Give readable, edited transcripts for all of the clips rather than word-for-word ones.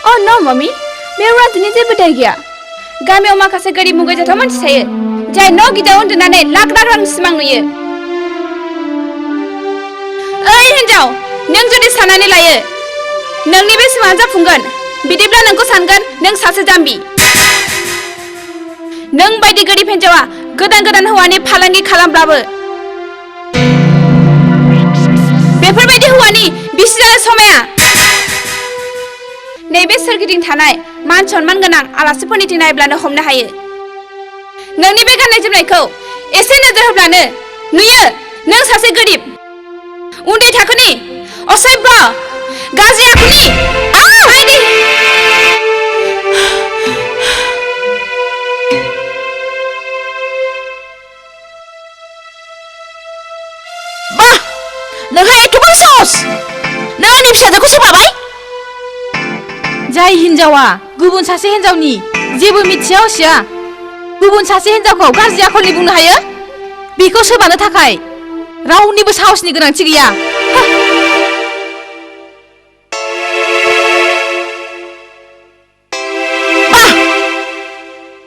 Oh no, mommy. बे राजनि जेबो दाय गैया। गामियाव माखासे गोरिब मुगैजाथाव मानसि थायो जाय न' गिदिराव उन्दुनानै लाख लाख रां सिमां नुयो। ओइ हिन्जाव, नों जुदि साननानै लायो नोंनि बे सिमाङा जाफुंगोन बिदिब्ला नोंखौ सानगोन नों सासे जाम्बि। नों बायदि गोरिब हिन्जावा गोदान गोदान हौवानि फालांगि खालामब्लाबो बेफोरबायदि हौवानि बिसि जानो समाया। नैबे सोरगिदिं थानाय मान सन्मान गोनां आलासिफोरनिथिं नायब्लानो हमनो हायो। नोंनि बे गाननाय जोमनायखौ एसे नोजोर होब्लानो नुयो नों सासे गोरिब उन्दै थाखोनि असभ्य गाज्रि आखुनि बायदि। बाह, नोंहा एथ'बां साहस! नों आंनि फिसाजोखौ सोबाबाय? जाय हिन्जावा गुबुन सासे हिन्जावनि जेबो मिथिया हसिया गुबुन सासे हिन्जावखौ गाज्रि आखलनि बुंनो हायो, बेखौ सोबानो थाखाय रावनिबो साहसनि गोनांथि गैया। बाह,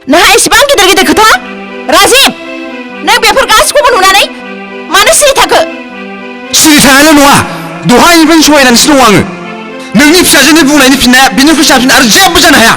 नोंहा एसेबां गिदिर गिदिर खोथा? राजिब, नों बेफोर गासिखौबो नुनानै मानो सिरि थाखो? सिरि थानायल' नङा, दहायनिफ्रायनो सहायनानैसो दङ आङो। नोंनि फिसाजोनि बुंनायनि फिननाया बिनिख्रुइ साबसिन आरो जेबो जानो हाया।